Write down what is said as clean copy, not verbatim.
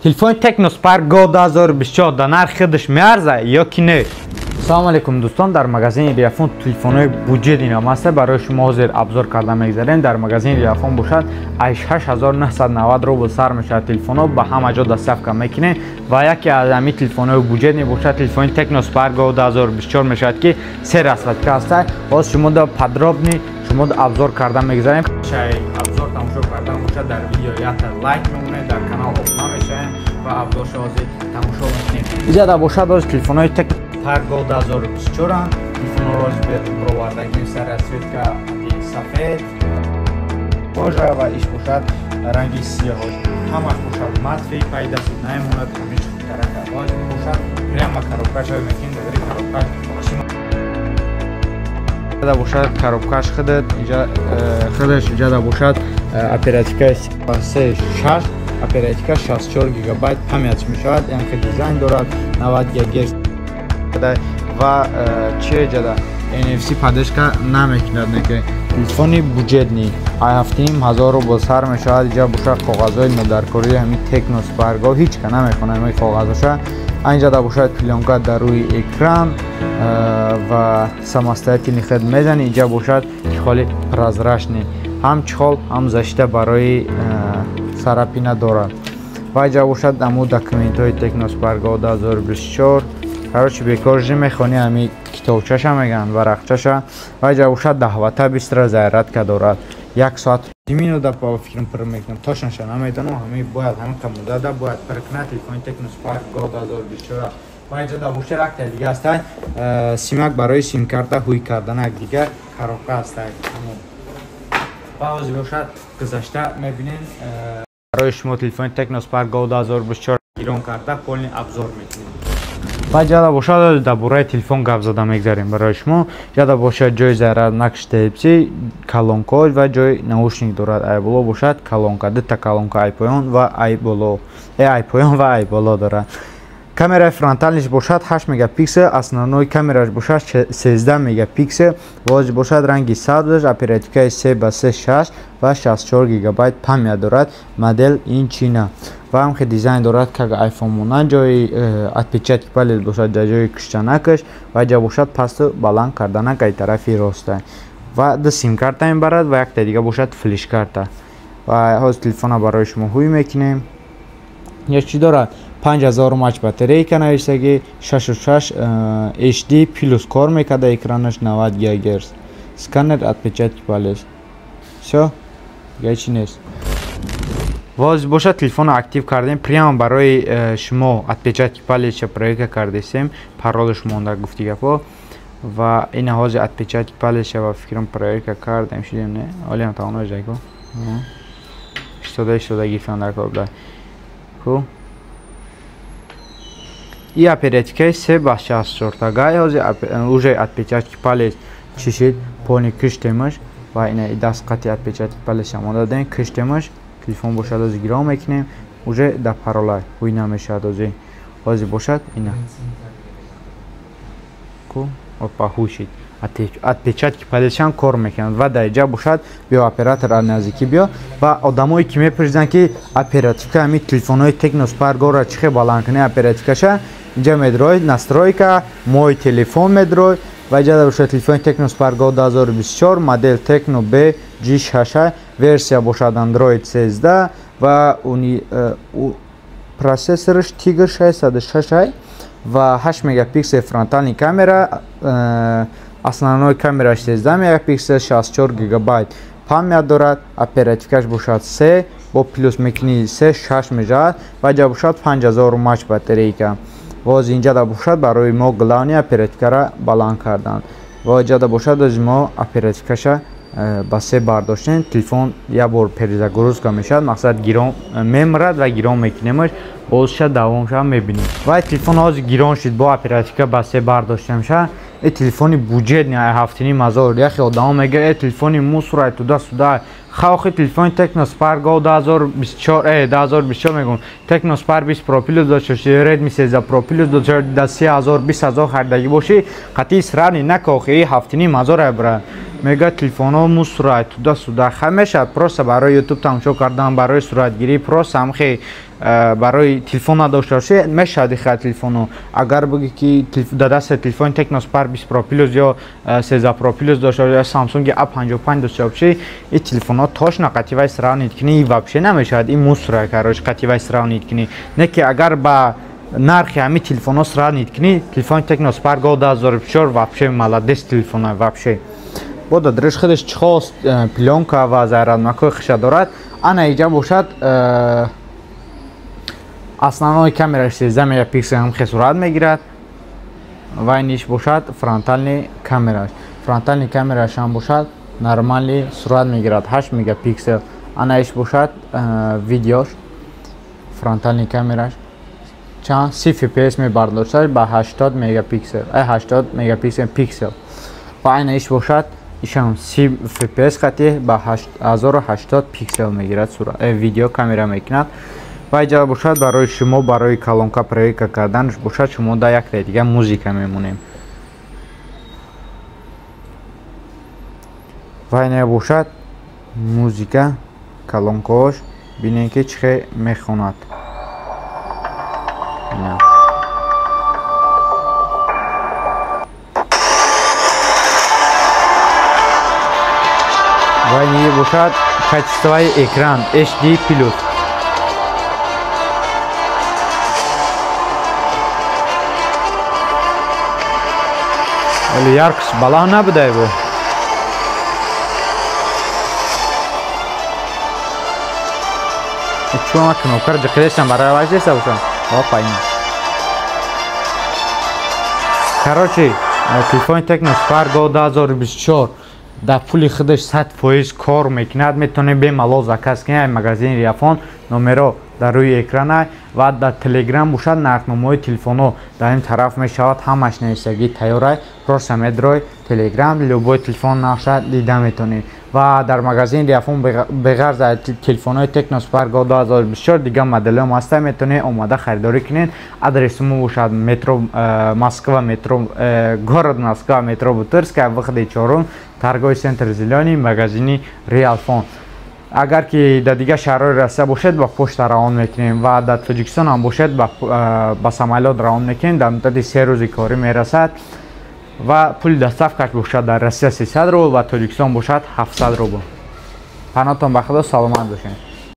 Телефони Tecno Spark Go 2024 дар нархи худаш меарзад ё ки не? Салом алейкум дӯстон, дар магазини Реафон телефонҳои буҷетӣ намаста барои шумо ҳозир обзор карда мегзарем. Дар магазини Реафон бошад 6990 рубл сар мешавад телефонҳо, ба ҳама ҷо доставка мекунем ва яке аз ҳамин телефонҳои буҷетӣ бошад телефони Tecno Spark Go 2024 мешавад, ки се расцветка аст. Ҳозир шумо да подробный шумо обзор карда мегзарем. Обзор тамошо кардан бошад, дар видео якта лайк мемонед, дар канал обуна мешавем ва обзоршо ҳозир тамошо мекунем. Иҷода бошад ҳозир телефонҳои Tecno Spark Go 2024 телефонҳоро бировардагим, сар расцветка сафед кожа ва иш бошад ранги сиёҳ, ҳамаш бошад матовый, пайда намемонад, ҳамин тарака бошад. Прямо коробкаша мекунем, дар коробкаш да бошад, коробкаш худат худаш иҷода бошад. Оперативка 6, оперативка 64 гигабайт память мешавад, яъне дизайн дорад, 90 гигагерц ва чи иҷода NFC поддержка намекунад. Неки телефони буҷетный 7500 рубл сар мешавад. Иҷа бошад коғазҳои нодаркории ҳамин Tecno Spark Go, ҳеҷ ка намехонад ҳамин коғазоша. Инҷа бошад плёнка дар рӯи экран ва самостоятельный хед мезани. Иҷа бошад чехоли прозрачный, ҳам чехол ҳам защита барои царапина дорад. Ва иҷа бошад аму документҳои Tecno Spark Go 2024. Короче, бекор жи мехони, ҳами китобчаша мегӯянд, варақчаша. Ва иҷа бошад даҳвата быстро зарядка дорад, як соат минута по фикрам пур мекунам, точноша намедонам, ҳами бояд ҳамин муддата бояд пур кунад телефони Tecno Spark Go 2024. Ва иҷа да бошад якта дига ҳастай, симак барои симкарта ҳуй карданак, дига коробка ҳастай. Ва ҳозир бошад гузашта мебинем барои шумо телефони Tecno Spark Go 2024 гирон карда полный обзор мекунем. Ва ҷада бошад дар бораи телефон гап зада мегзарем барои шумо. Ҷада бошад ҷои заряднакш Type-C, колонка ва ҷои наушник дорад. Ай боло бошад колонка, дута колонка ай поён ва ай боло, ай поён ва ай боло дорад. Камераи фронтальныйш бошад 8 мегапиксел, основной камераш бошад 13 мегапиксел. Вози бошад ранги сабзаш, оперативкаи 3 ба 3 6 ва 64 гигабайт память дорад. Модел ин чина ва ҳамхе дизайн дорад, как iPhone монанд. Ҷои отпечатки палец бошад дар ҷои киштанакаш ва ҷа бошад пасту баланд карданак ай тарафи роста. Ва ду симкарта мебарад ва якта дига бошад флешкарта. Ва ҳозир телефона барои шумо ҳуй мекунем. Я чӣ дорад? 5000 мАч батарейка навиштагӣ, 66 HD плюс кор мекарда, экранаш 90 ГГц, сканер отпечатки палец. Всё, дига чӣ нест. Воз бошад телефонро актив кардем, прямо барои шумо отпечатки палеча проверка кардесем, паролаш монда гуфти гапо. Ва ина ҳозир отпечатки палеча ба фикрам проверка кардем, шудем не? Олиам тавоно ҷайко. Истода истода гирифтан дар кор буда. Ку? И оперативкаи 3 ба 64 тагай ҳозир уже отпечатки палец чишид, полный киштемаш ва ина даст қати отпечатки палеча монда додем, киштемаш. Телефон бошад ҳозир гирон мекунем, уже да парола ҳуй намешавад. Ҳозир бошад ина ку опа ҳуй шид, отпечатки палечам кор мекунад. Ва дар иҷа бошад биё оператор аз наздикӣ биё. Ва одамое ки мепурсиданд, ки оперативка ҳамин телефонҳои Tecno Spark Go-ро чӣ хел баланд кунем оперативкаша, инҷа медроид настройка мой телефон медроид ва иҷа бошад телефони Tecno Spark Go 2024 модел Tecno B G6, версия бошад Android 13 ва процессораш Tiger 606 ва 8 мегапиксел фронтальный камера, основной камераш 13 мегапиксел, 64 гигабайт память дорад, оперативкаш бошад 3 бо плюс мекунӣ 3 6 мешавад ва ҷа бошад 5000 мАч батарейка. Воз инҷа да бошад барои мо главный оперативкара баланд кардан. Ва инҷа да бошад оз мо оперативкаша ба се бардоштем, телефон як бор перезагрузка мешавад, мақсад гирон мемирад ва гирон мекунемаш, бозша давом шава мебинем. Ва телефон ҳозир гирон шуд, бо оперативка ба се бардошта мешавад. Э телефони буҷетный 7500. Яхе одамо мегӯяд, э телефони мусор туда сюда. Хавхи телефони Tecno Spark Go 2024, 2024 мегӯм, Tecno Spark 20 Pro Plus дошта бошӣ, Redmi 13 Pro Plus дошта, да 30 000, 20 000 харидагӣ бошӣ, қатъи сравни накохи 7500 ай брат. Мега телефонҳо мусора туда суда хай мешавад, просто барои YouTube тамошо кардан, барои суратгирӣ, просто ҳамхе барои телефон надошта бошӣ мешавад ихай телефону. Агар бигӣ ки дар дасти телефони Tecno Spark 20 Pro Plus ё 13 Pro Plus дошта бошӣ ё Samsung A55 дошта бошӣ, ин телефонҳо точно қативай сравнить кунӣ вообще намешавад. Ин мусора, короче, қативай сравнить кунӣ. Не ки агар ба нархи ҳамин телефонҳо сравнить кунӣ, телефони Tecno Spark Go 2024 вообще молодец телефона вообще. Бо дадреш худаш чехол, плёнка ва зарядникҳои хиша дорад. Ана иҷа бошад основной камераш 13 мегапиксел ҳам хе сурат мегирад ва иниш бошад фронтальный камераш. Фронтальный камераш ҳам бошад нормальный сурат мегирад 8 мегапиксел. Ана иш бошад видеош, фронтальный камераш чанд 30 fps мебардоштад ба 80 мегапиксел, 80 мегапиксел пиксел. Ва ана иш бошад ишам 30 fps қати ба 1080 пиксел мегирад сурат, видео камера мекунад. Ва иҷа бошад барои шумо барои колонка проверка карданаш бошад, шумо да якта дига музика мемонем. Ва ина бошад музика колонкаош, бинем ки чӣ хел мехонад. Ва ин бошад качествои экран HD+. Вале яркость баланд набуда бо. Чун кнопкаро ҷиқидестам барои вай деста бошам. Опа ин. Короче, телефони Tecno Spark Go 2024 дар пули худаш 100% кор мекунад. Метавонед бемалол заказ кунед аз магазини Реалфон, номеро дар рӯи экрана ва дар Телеграм бошад нархномаҳои телефонҳо дар ин тараф мешавад, ҳамаш нависагӣ тайёрай. Просто медрой Телеграм, любой телефон нақша дида метавонед. Ва дар магазини Реалфон беғарз аз телефонҳои Tecno Spark Go 2024 дигар моделҳоам ҳастанд, метавонед омода харидорӣ кунед. Адреси мо бошад метро Москва, метро город Москва, метро Бутырская, выходи чорум, торговый центр Зелёный, магазини Реалфон. Агар ки дар дигар шаҳрҳои Россия бошед, ба пошта равон мекунем ва дар Тоҷикистон ҳам бошед, ба самолёт равон мекунем. Дар муддати 3 рӯзи корӣ мерасад ва пули доставкаш бошад дар Россия 300 рубл ва Тоҷикистон бошад 700 рубл. Паноҳтон ба Худо, саломат бошед.